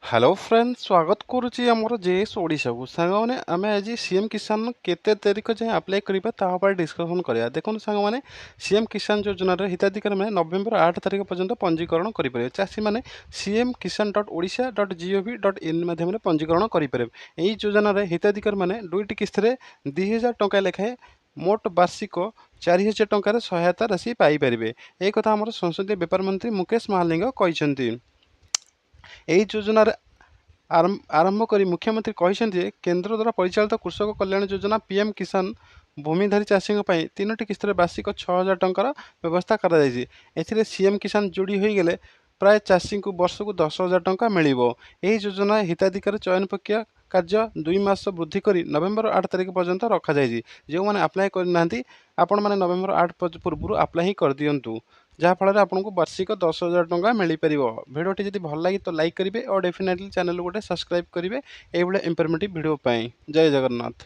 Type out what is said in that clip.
Hello friend, ସ୍ୱାଗତ କରୁଛି ଆମର ଜେଏସ୍ ଓଡ଼ିଶାକୁ। ସାଙ୍ଗମାନେ, ଆମେ ଆଜି ସିଏମ୍ କିଷାନ କେତେ ତାରିଖ ଯାଏଁ ଆପ୍ଲାଏ କରିବା, ତା ଉପରେ ଡିସ୍କସନ୍ କରିବା। ଦେଖନ୍ତୁ ସାଙ୍ଗମାନେ, ସିଏମ୍ କିଷାନ ଯୋଜନାର ହିତାଧିକାରୀମାନେ ନଭେମ୍ବର 8 ତାରିଖ ପର୍ଯ୍ୟନ୍ତ ପଞ୍ଜୀକରଣ କରିପାରିବେ। ଚାଷୀମାନେ cmkisan.odisha.gov.in ମାଧ୍ୟମରେ ପଞ୍ଜୀକରଣ କରିପାରିବେ। ଏହି ଯୋଜନାରେ ହିତାଧିକାରୀମାନେ ଦୁଇଟି କିସ୍ତିରେ 2000 ଟଙ୍କା ଲେଖାଏଁ ମୋଟ ବାର୍ଷିକ 4000 ଟଙ୍କାର ସହାୟତା ରାଶି ପାଇପାରିବେ। ଏହି କଥା ଆମର ସଂସଦୀୟ ବ୍ୟାପାର ମନ୍ତ୍ରୀ ମୁକେଶ ମହାଲିଙ୍ଗ କହିଛନ୍ତି। ଏହି ଯୋଜନାରେ ଆରମ୍ଭ କରି ମୁଖ୍ୟମନ୍ତ୍ରୀ କହିଛନ୍ତି ଯେ କେନ୍ଦ୍ର ଦ୍ୱାରା ପରିଚାଳିତ କୃଷକ କଲ୍ୟାଣ ଯୋଜନା ପିଏମ୍ କିଷାନ ଭୂମିଧାରୀ ଚାଷୀଙ୍କ ପାଇଁ ତିନୋଟି କିସ୍ତିରେ ବାର୍ଷିକ 6000 ଟଙ୍କାର ବ୍ୟବସ୍ଥା କରାଯାଇଛି। ଏଥିରେ ସିଏମ୍ କିଷାନ ଯୋଡ଼ି ହୋଇଗଲେ ପ୍ରାୟ ଚାଷୀଙ୍କୁ ବର୍ଷକୁ 10,000 ଟଙ୍କା ମିଳିବ। ଏହି ଯୋଜନା ହିତାଧିକାରୀ ଚୟନ ପ୍ରକ୍ରିୟା କାର୍ଯ୍ୟ 2 ମାସ ବୃଦ୍ଧି କରି ନଭେମ୍ବର 8 ତାରିଖ ପର୍ଯ୍ୟନ୍ତ ରଖାଯାଇଛି। ଯେଉଁମାନେ ଆପ୍ଲାଏ କରିନାହାନ୍ତି, ଆପଣମାନେ ନଭେମ୍ବର 8 ପୂର୍ବରୁ ଆପ୍ଲାଏ ହିଁ କରିଦିଅନ୍ତୁ, ଯାହାଫଳରେ ଆପଣଙ୍କୁ ବାର୍ଷିକ 10,000 ଟଙ୍କା ମିଳିପାରିବ। ଭିଡ଼ିଓଟି ଯଦି ଭଲ ଲାଗେ ତ ଲାଇକ୍ କରିବେ ଓ ଡେଫିନେଟଲି ଚ୍ୟାନେଲ୍ ଗୋଟେ ସବସ୍କ୍ରାଇବ୍ କରିବେ ଏଇଭଳିଆ ଇନଫର୍ମେଟିଭ୍ ଭିଡ଼ିଓ ପାଇଁ। ଜୟ ଜଗନ୍ନାଥ।